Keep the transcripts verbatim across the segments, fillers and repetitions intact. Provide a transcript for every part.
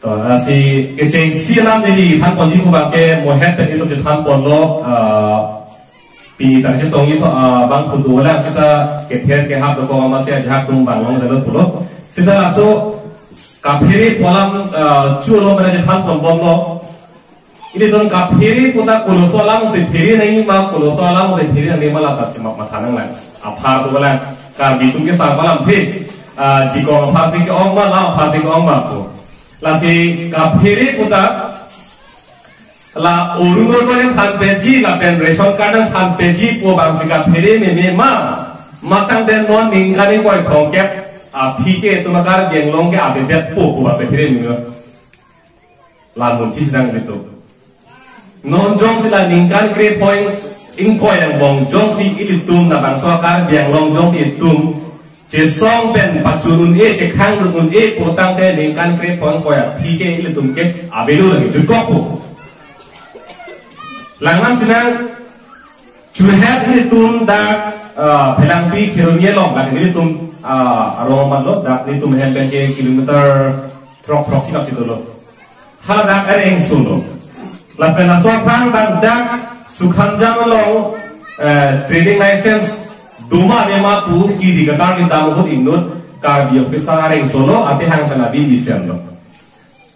Lasi kechengsi alam neli than ponji pu abang ke mohet pen itum chethan ponlo, ah, pini ta chetongji so, ah, bang photo lang seta kether kehap dokok amatsi ajahak atum vang longlo pulo. Seta laso kaphere pu alam, ah, chulo mane chethan pon bomlo. Ilitum kaphere pu ta koloso alam si phere nangji ma, koloso alam si phere nangji ma la ta chematha nanglang. Apar pu lang, Karbi atum ke sar alam phe, ah, jikong apharsi ke-ong ma, la apharsi ke-ong ma pu. Lasi kaphere pu ta la Orunodoi nangthan peji lapen ration card nangthan peji pu abang si kaphere meme ma, matang den non ningkan ingkoi thomkep aphi ke itum Karbi Anglong ke avedetpo pu abang si phere meme. La munthi si nang ilitum. Non jongsi la ningkan krepho ingkoi angbong jongsi ilitum labangso Karbi Anglong jongsi itum chesong pen pachun un-e, chekhang dun un-e pulotangte ningkan krepho ingkoi aphi ke ilitum ke avelo lagi jutkokpo. Langnam si nang chuhet ilitum dak, ah, Phelangpi Kheroni along, dak ilitum, ah, arong amat lo, dak ilitum hem pen ke kilometer throk throksi bak si dolo. Hala dak Arengso lo. Lapen laso aphrang dak, dak Sukhamjan along, eh, trading license doma dema pu kiri ketar kedam ahut inut Karbi office ta Arengso lo, ate hangsan abi isen lo.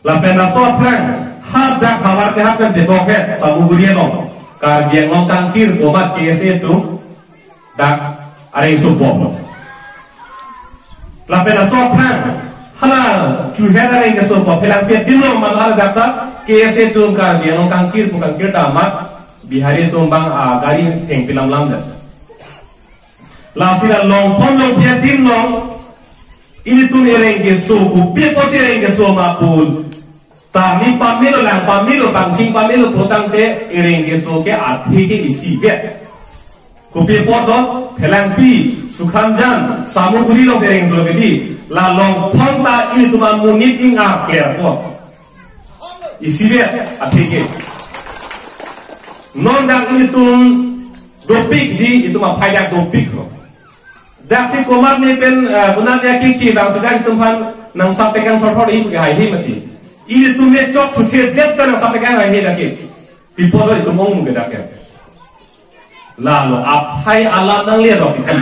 Lapen laso aphrang, ha dak havar kehap pen tebok het, Samuguri along, Karbi Anglong kangkir komat K S A atum dak Arengso bom lo. Lapen laso aphrang, hala chuhet Arengso bom, Phelangpi adim along ma hala dak ta K S A atum Karbi Anglong kangkir pu kangkir ta amat Bihari atum abang, ah, gari hengpi lamlam det. Lasi la Longphon Longpi adim along, ilitum ereng keso, kopi apotsi ereng keso ma pu, tarni pamelo, lang pamelo, pangching pamelo pulotangte ereng keso ke athe ke isivet. Kopi apot lo, Phelangpi, Sukhamjan, Samuguri along ereng keso ke di, la Longphon ta ilitum amonit ing-ar clear po. Isivet athe ke. Non dak ilitum dopik di, itum aphai dak dopik ho. Dak si komat ne pen, eh, konat ya kichi bang si dak itum aphan nang sap tekang thor thor i ke haihe mati. Ilitum ne chok thuthe det sa nang sap tekang haihe dak ke. Pi apot lo itum ong ke dak ke. Lalo aphai alam nanglerok titi.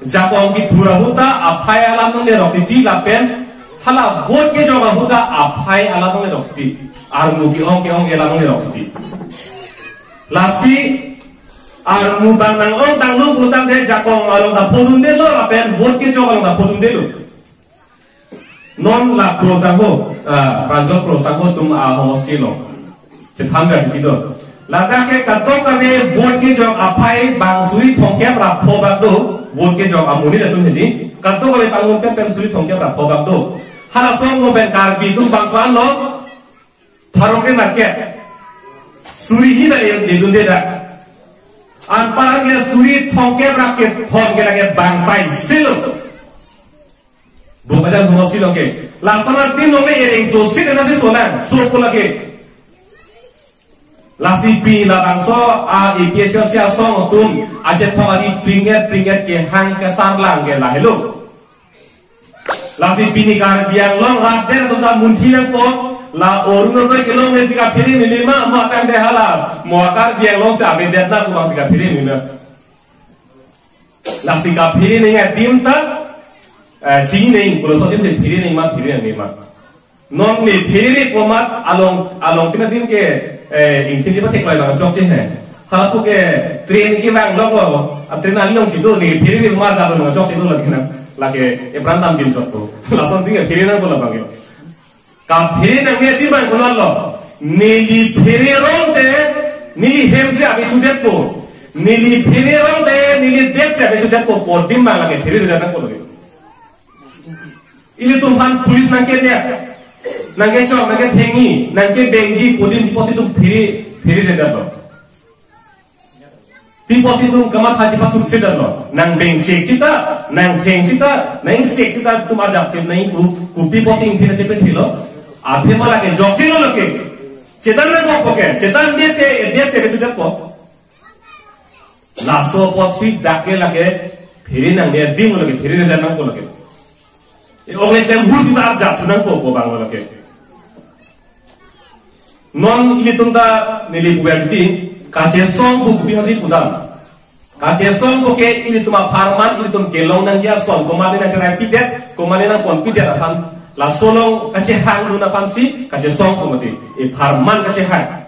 Jakong kethur ahut ta aphai alam nanglerok titi lapen hala vote kejok ahut ta aphai alam nanglerok titi. Armu ke-ong ke-ong alam nanglerok titi. Lasi armu abang nang-ong tanglo pulotangte jakong along ta phodundelo lapen vote kejok along ta phodundelo. Non la Kro Sangho, ah, Pranjal Kro Sangho atum ahomosti along chethan ra titi do. Ladak ke kadokave vote kejok aphai bang suri thomkep ra pho bak do, vote kejok amonit atum hini, kadokave pangrum pen pen suri thomkep ra pho bak do. Hala asong mo pen Karbi atum bang ko-an lo, Pharok ke market. Suri hini ta ledunde dak. Anparke suri thomkep ra kethom ke lake bang sai silo. Bokajan homosti along ke. Lason adim along le erengso si nasi solang. So ko lake. Lasi pi labangso a A P H L C asong atum. Ajat thong ari pringet pringet kehang kesarlang ke lahelo. Lasi pini Karbi Anglong rat den atum ta munthi nangpo, la Orunodoi kelong le si kaphere meme ma, mo tangte hala, mo Karbi Anglong si avedet na pu abang si kaphere meme. Lasi kaphere nangji adim ta, eh, chini nangji, koloso adim si phere nangji ma, phere nangji ma. Non ne phere komat along, along tin adim ke, eh, ingtin ji pathek lai bang chokche he. Halapu ke train kevang lok lo, a train along si do ne phere komat along chokche do lagi na. Lake epran dam bin chokpo. Lason tin ke phere nangpo labang ke. Kaphere nangji adim abang konat lo. Neli phere rong te, neli hem si ave thudetpo. Neli phere rong te, neli det si ave thudetpo. Pu adim abang lake phere det nangpo lake. Ilitum aphan police nangkedet, nangkechok, nangkethengji, nangkebengji pu adim pi apotsi itum phere, phere det lo. Pi apotsi itum kamatha chepathuk si det lo. Nangbeng chek sita, nangtheng sita, nangsek sita itum ajak ke nangpu, kopi apotsi ingthir chepethilo. Athema lake jokchelo lake. Chedan nangkokpo ke, chedan det te, det si ave thudetpo. Laso apotsi dak ke lake phere nangji adim lake phere nangji nangpo lake. E ong etem hur sita arjap thu nangpo pu abang lake. Non ilitum ta neli puverti, kachesong pu kopi aphansi pudam. Kachesong pu ke ilitum apharman, ilitum kelong nangji ason, komatne nangcheraipidet, komatne nangponpidet aphan, laso along kachehangdun aphansi kachesong pu mati. Epharman kachehang.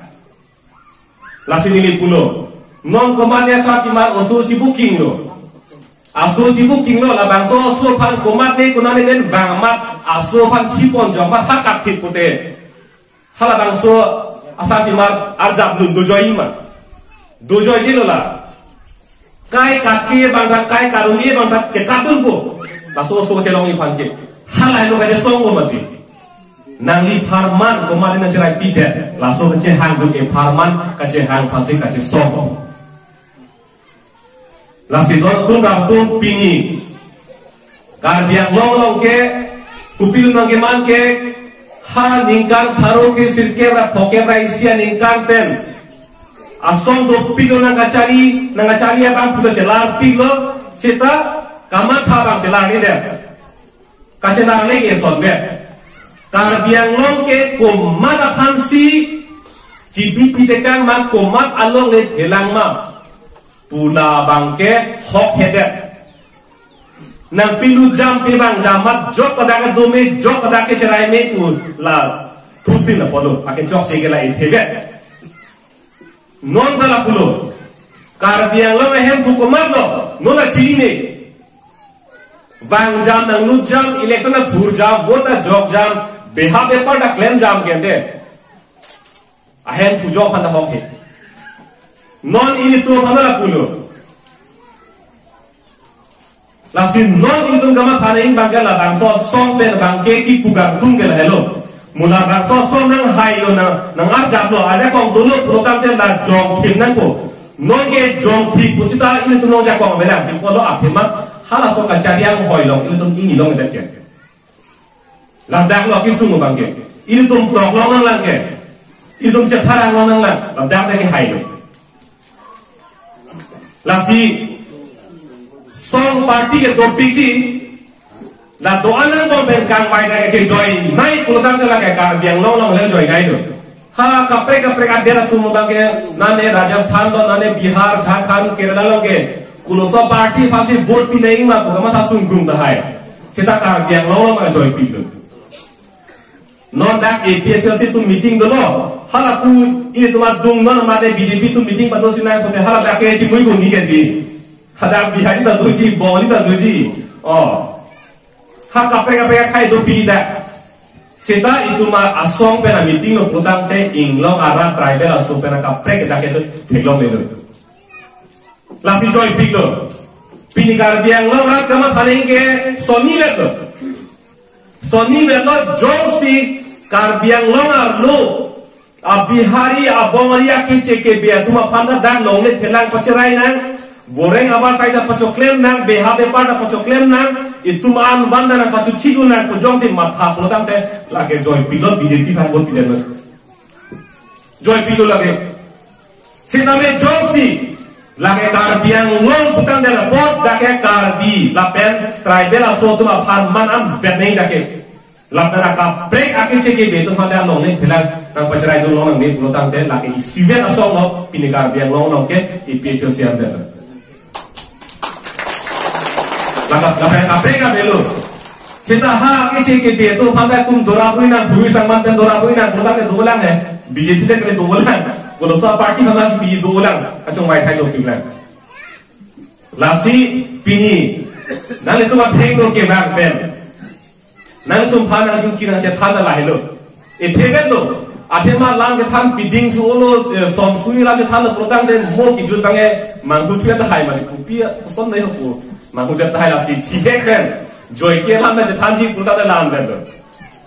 Lasi neli pulo. Non komatne asarpimar oso chibukinglo. Aso chibukinglo, labangso oso aphan komatne konatne pen bang amat aso aphan chipon jong aphan hakat thip pute. Halabangso asarpimar arjap nun dojoiji ma. Dojoijilo la. Kai kake bang ta, kai karuni bang ta chekatdunpo. Laso oso chelongji aphan ke. Halahelo kachesong pu mati. Nangli pharman komatne nangcheraipidet. Laso kachehangdun epharman kachehang aphansi kachesong. Lasi don atum rat atum pini Karbi Anglong along ke kopilo nangkeman ke ha ningkan pharo kre sirkep ra phokep ra isi aningkan pen asong dopiklo nangkachari, nangkachari abang pusa chelarpiklo seta kamatha abang chelarnedet. Kachelarle ke sonbet. Karbi Anglong ke komat aphansi kebi pitekang ma, komat alongle phelang ma pu labang ke hokhedet. Nangpilut jam pi bang jam amat jok kadak dome, jok kadak ke cherai me pu la thupin apotlo, ake jokche ke la ithebet. Non ta lapulo. Karbi Anglong ahemphu komatlo, non achinine. Bang jam, nanglut jam, election athur jam, vote ajok jam, beha bepar ta klem jam kente. Ahemphu jok aphan ta hokhe. Non ilitum aphan ta lapulo. Lasi non ilitum kamatha nangji abang ke labangso asong pen abang ke kipu kangtung ke lahelo. Mo labangso asong nanghailo, nang, nangarjaplo, ajakong dolo pulotangte la jongthim nangpo. Non ke jongthim pusita ilitum along jakong avelang. Pipolo aphema halaso kachari anghoi along ilitum inglongledet ke. Ladak lo kisung abang ke. Ilitum toklong nanglang ke. Ilitum chepharang nanglang. Ladak ta kehailo. Lasi song party ke dopikji, la do-an angbong pen kangvai ta ke join nai pulotangte la ke Karbi Anglong alongle join nailo. Ha kaprek kaprek adet atum abang ke nane Rajasthan lo, nane Bihar, Jharkhand, Kerala along ke koloso party aphansi vote pi nangji ma pu kamatha sungkrung tahai. Seta Karbi Anglong along ma join piklo. Non dak A P H L C atum meeting dolo. Hala pu ilitum adung non mate B J P atum meeting padosi nang pute hala dak ke chimui guni ke di. Hadak Bihari ta doji, Bengali ta doji. Oh. Ha kaprek kaprek akhai dopi dak. Seta itum asong pen ameeting lo pulotangte inglong arat tribal aso pen akaprek dak ke do theklongledetlo. Lasi join piklo. Pini Karbi Anglong arat kamatha nangji ke sonivetlo. Sonivetlo jongsi Karbi Anglong arlo a Bihari, a Bengali, a keche kebe atum aphan ta dak longle phelang pacherai nang, boreng abar sai ta pachoklem nang, beha bepar ta pachoklem nang, itum an van ta nangpachothidu nang pu jongsi matha pulotangte lake join piklo, B J P aphan vote pidetlo. Join piklo lake. Sitame jongsi lake Karbi Anglong putangdet apot dak ke Karbi lapen tribal aso atum apharman ambet nangji dak ke. Lapen akaprek akeche kebe atum aphan ta longle phelang nangpacheraidun longle pulotangte lake isivet asong lo pini Karbi Anglong along ke A P H L C ambet. Laka, laka kaprek avelo. Seta ha keche kebe atum aphan ta itum dorabui nang, bui sangman pen dorabui nang, pulotangte dolang he. B J P ta kali dolang. Koloso party aphan ta pi dolang. Kachongvai thailo piklang. Lasi pini nanglitum athengno kevang pen, nanglitum aphan nangchingki nangchethan ta lahelo. Ethebetlo, athema lam kethan piding su olo, eh, som sui lam kethanlo pulotangte mo kijut abang ke manghu thuya tahai mati kopi ason nai ho pu. Manghu thuya tahai lasi thihek pen. Joike lam nangchethanji pulotangte lam pen lo.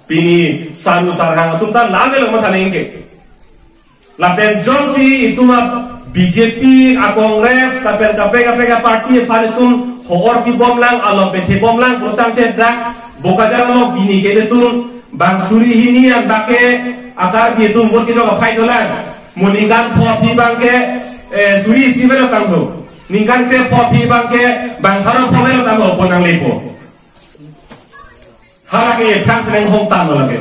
Pini saru sarhang atum ta lam lo matha nangji ke. Lapen jongsi itum a B J P, a Congress, lapen kaprek kaprek aparty aphan itum hor pibomlang, along pethebomlang pulotangte dak Bokajan along pini ke itum bang suri hini an bak ke a Karbi atum vote kejok aphai dolang. Mo ningkan pho aphi abang ke, eh, suri isi avelo tanglo. Ningkan krepho aphi abang ke bang pharo pho avelo tanglo pu nanglepo. Hala ke aphrang si nanghong tanglo lake.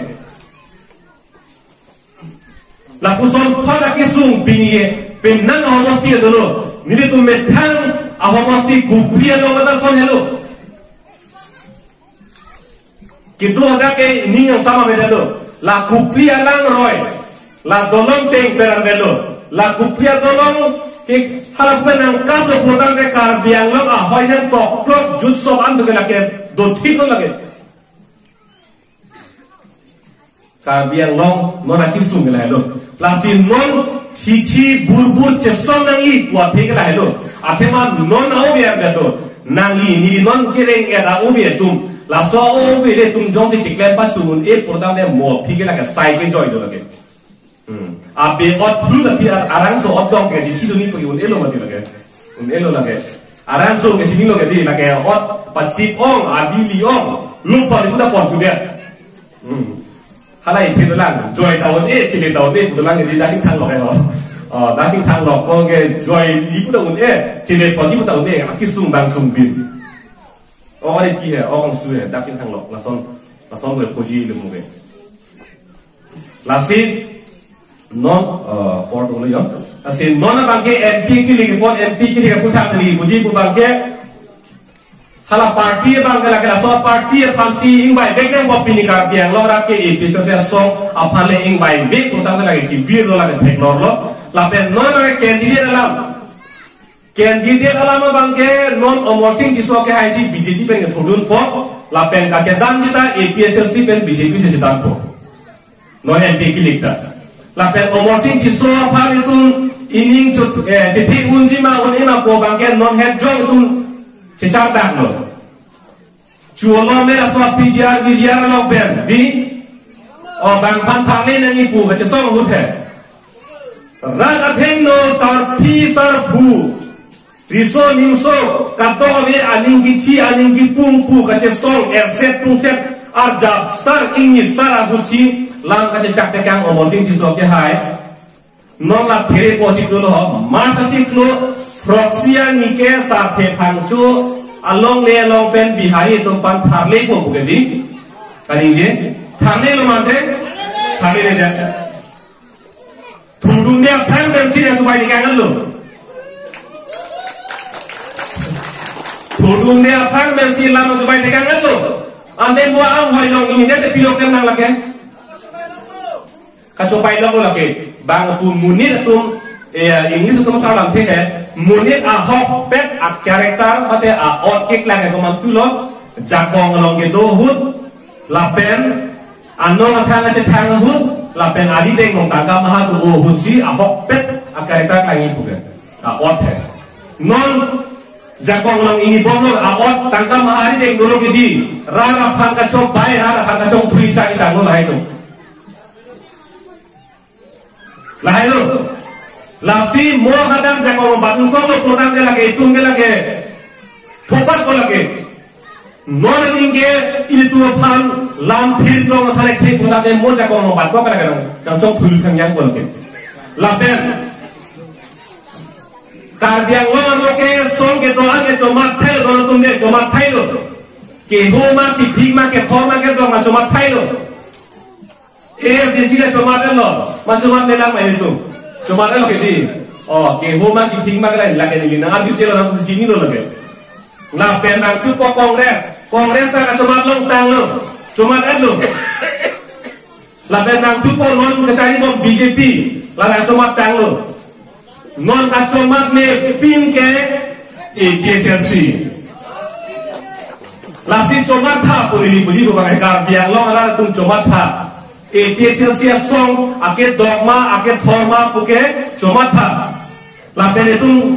Lapuson thot akesung pini ye, penang ahomosti dolo. Nelitum methang ahomosti Kopili along lason helo. Kitu ada ke ning yang sama beda lo. La Kopili alangroi. La dolong teng peran belo. La Kopili adolong ke hala penang kap lo putang ke Karbi Anglong ahoi nang tok klok jut sop an ke lake do thik lo lake. Karbi Anglong non akesung ke lahelo. Lasi non chichi burbur chesong nangji pu athe ke lahelo. Athema non ove arga do. Nangli neli non kereng era ove atum. Laso ove le atum jongsi keklem pachun un-e purta ne mo aphi ke lake sai ke joi do lake. Hmm. Abe ot phlu tapi ar-, arangso ot dong ke chichi duni pu un-e lo mati lake. Un-e lo lake. Arangso ke simi lo ke di lake ot pachip ong, abili ong, lupa di puta pon juga. Hmm. Hala isi dolang, joi ta un-e, chile ta un-e, dolang di Dasing Thanglok ya. Oh, Dasing Thanglok ko ke joi di puta un-e, chile pa di puta un-e, akesung bang sung bin. Oh, ore pi he, oh, kong su he, Dasing Thanglok, lason, lason gue puji le mu ke. Lasi non, eh, port ulo yo. Lasi non abang ke M P kilik pon, M P kilik puthak ni puji pu abang ke. Hala party abang ke lake laso party aphansi ingvaivek nang bo pini Karbi Anglong rat ke A P H L C asong aphan le ingvaivek putang lake kevir lo lake theklor lo. Lapen non lake candidate alam. Candidate alam abang ke non Amarsing Tisso ke haisi B J P pen kethurdun po. Lapen kachedamji ta A P H L C pen B J P si chedam po. Non M P kilik ta. Lapen Amarsing Tisso aphan itum ining chot, eh, chithi unji ma un-e ma pu abang ke non het jong itum chechar dak lo. Chulo me laso P G R, V G R along pen di. O bang aphan tharle nangji pu kachesong ahut he. Rat athengno sarpi sarpo. Riso nimso kadokave aning kithi aning kipung pu kachesong erset pungset arjap sar ingni sar agusi lam kachechak tekang Amarsing Tisso ke hai. Non la phere po chiklo lo, March achiklo, throksi arni ke Sarthe Phangcho along le along pen Bihari atum aphan tharle po pu ke di. Kaningje, tharle lo mate, tharle le ja. Thurdunde aphan pensi lam chubai tekang lo. Thurdunde aphan pensi lam chubai tekang lo. Ante mo ang hoi long ini jate pilok kan nang lake. Kachopai lok lake. Bang atum monit atum, eh, English atum asar lamthe he. Monit ahokpet a-character mate a-ot keklang ke komantu lo. Jakong along kedo ahut. Lapen anong athang achethang ahut, lapen arideng along tangka maha do ahutsi ahokpet a-character keklang pu ke. A-ot he. Non jakong along ini bomlo a-ot tangka maha arideng dolo ke di. Rat aphan kachobei, rat aphan kachongthui chari tanglo lahai atum. Lahai lo. Lasi mo hadak jakong along batun kok lo putang ke lake itum ke lake. Thopat ko lake. Non aning ke ilitum aphan lam phir long thale ke putang ke mo jakong along bat kok ke lake nang. Nang chongthui thangjang pon ke. Lapen. Karbi Anglong arlo ke song kedo-an ke chomat thai lo, don atum ke chomat thai lo. Keho ma, kethik ma, kethor ma, kedok ma chomat thai lo. A F D C le chomat lo, ma chomat melang ma itum. Chomat lo ke di. Oh, keho ma kethik ma ke la lake neli nang arju chelo nang chini lo lake. Lapen nangthu po Congress, Congress ta kachomat longtang lo. Chomat lo. Lapen nangthu po non kachari bom B J P, la kachomat tang lo. Non kachomat mepin ke A P H L C. Lasi chomat tha pu neli puji pu bang Karbi Anglong arat atum chomat tha. A P H L C asong akedok ma, akethor ma pu ke chomat tha. Lapen itum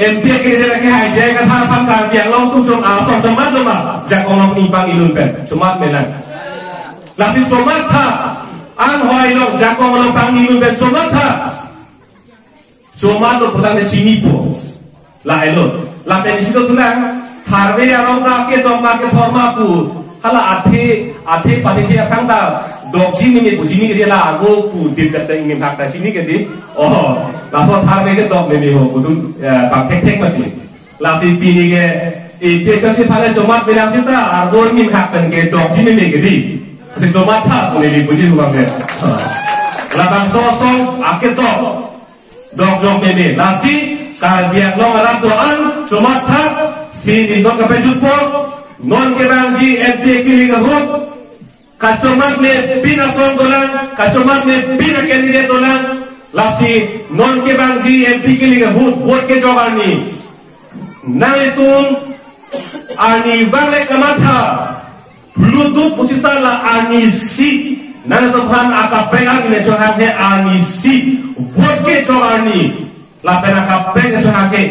M P akedethe ke hai jai kathar aphan Karbi Anglong atum chom asong chomat lo ma, jakong along ning pangni lun pen chomat melang. Lasi chomat tha, anghoi along jakong along pangni lun pen chomat tha. Chomat lo putang ne chini po. Lahai lo. Lapen isi to tulang. Tharve arong ta akedok ma, akethor ma pu. Hala athe, athe pathe the akhang ta. Dokji meme pu chini ke di la ago pu dit dak ta ingin hak ta chini ke di. Oh, laso tharve kedok meme ho pu atum, ya, bang thekthek mati. Lasi pini ke, A P H L C aphan le chomat bilang sita, arbor ni khak pen kedokji meme ke di. Si chomat tha pu neli puji pu bang ke. Labangso asong aketok dokjok meme. Lasi Karbi Anglong arat do-an chomatha si nelitum kapejutpo. Non kevangji M P kiling ahut kachomatme pin asong dolang, kachomatme pin a-candidate dolang. Lasi non kevangji M P kiling ahut vote kejok arni, nanglitum arni vang le kamatha phlut do pusita la arnisi nanglitum aphan akaprek arni chohang he, arnisi vote kejok arni. Lapen akaprek chohang he,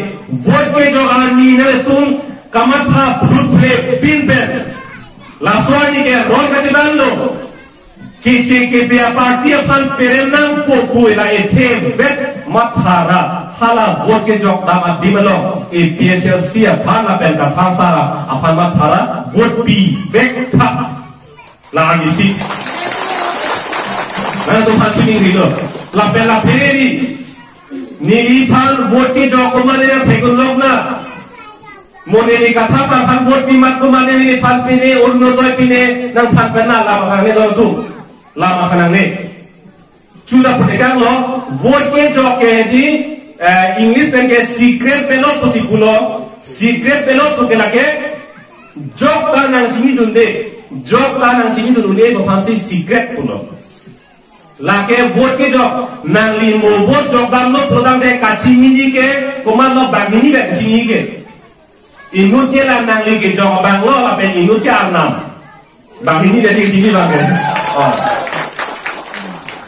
vote kejok arni nanglitum kamatha phlut phule pin pen. Laso arni ke ron kachedanlo. Keche kepi a-party aphan peren nangpo pu la ethe vet mathara hala vote kejok dam adim along A P H L C aphan lapen Kathar sar aphan mathara vote pivek tha. La arnisi. Nanglitum aphan chiningrilo. Lapen la phereri. Neliphan vote kejok komatne nangthekdun lok na. Mo neli Kathar sar aphan vote pimat komatne neliphan pine, Orunodoi pine, nangthan pen na lam akhang ne dol tu. Lam akhang ne. Chuda pute kanglo, vote kejok ke di, eh, English pen ke secret ballot pusi pulo, secret ballot pu ke lake, jok ta nangchinidunde, jok ta nangchinidunde, aphansi secret pulo. Lake vote kejok, nangli mo vote jok damlo pulotangte kachiniji ke, komatlo banghini pen kachiniji ke. Inut ke la nangli kejok abanglo lapen inut ke arnam. Banghini jadi kachini abang ke. Oh.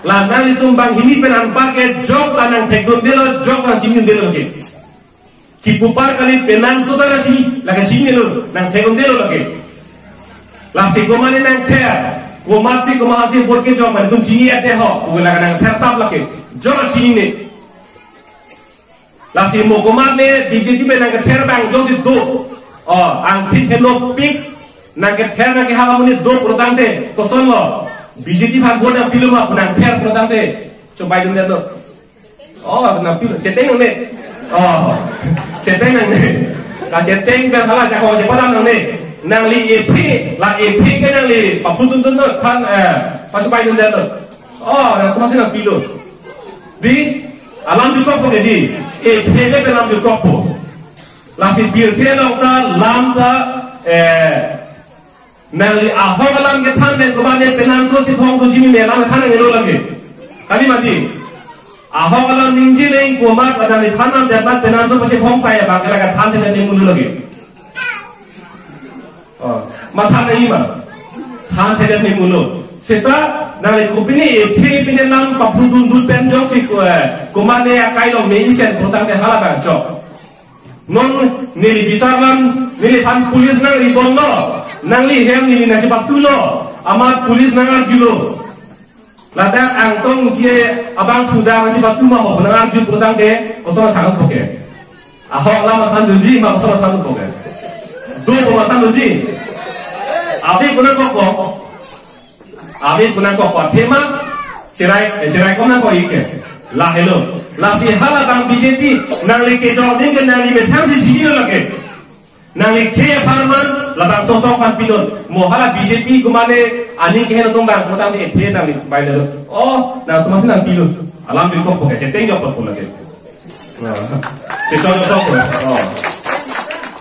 La nanglitum banghini pen anpar ke jok la nangthekdundelo, jok nangchinidundelo ke. Kipupar kali penang sudah nangchini, la kachinilo, nangthekdundelo lake. Lasi komatne nangther, komatsi komatsi vote kejok mane itum chini ate ho, pu la nangther tap lake. Jok chinine. Lasi mo komatne B J P pen nangkether abang jongsi do. Oh, angthit henopik nangkether nangkehap amonit do pulotangte, kosonlo? B J P aphan vote nangpilo ma pu nangther pulotangte chobaidundelo. Oh, nangpilo, cheteng nangne. Oh, cheteng nangne. La cheteng pen hala jako chepadam nangne. Nangli ephe, la ephe ke nangli paphutuntun no than, eh, pachobaidundelo. Oh, nangtum si nangpilo. Di, alam jutkokpo ke di. Ephe ke alam jutkokpo. Lasi pirthe along ta, lam ta, eh, nangli ahok alam kethan pen komatne penang so si phong tu jimi me alam than nangnelo lake. Kali mati. Ahok alam ningje neng komat ada ni than nam jatmat penang so pache phong sai abang kala kethan te ni mulu lake. Oh, matha nangji ma. Than thedet ni mulu. Seta nangli kopine ephe pine lam paphu dundut pen jongsi ko, eh, komatne akai along me isen pulotangte hala abang jok. Non neli bisar lam, neliphan police nangribomlo. Nangli hem neli nangchepatulo. Amat police nangarjulo. Ladak angtong utie abang phuda nangchepatu ma ho, nangarju pulotangte, koson thanpo ke. Ahok alam mathan doji ma, koson thanpo ke. Do pu mathan doji. Abi pu nangkokpo. Abi pu nangkokpo. Thema, cherai, eh, cherai ko nangkok ik ke. Lahelo. Lasi hala abang B J P, nangli kejok ding ke nangli methang si silo lake. Nangli khei apharman, labangso asong aphan pinon. Mo hala B J P komatne aning keheno atum abang, komatne ephe nangli bailelo. Oh, nangtum si nangpilo. Alam jutkokpo ke, cheteng jokpo lake. Nah, cheteng jokpo. Oh.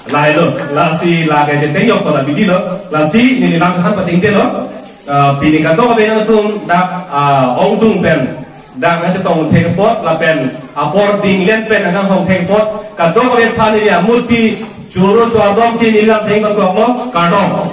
Lahelo, lasi lake cheteng jokpo la bidi lo. Lasi neli lam han patingtelo. Ah, pini kadokave nangtum dak, ah, ongdung pen dak nangchetong thek apot lapen apor dinglen pen nanghong thek apot, kadokave aphan neli amutpi choro chordomsi neli lam theng bangkoklo, kardom.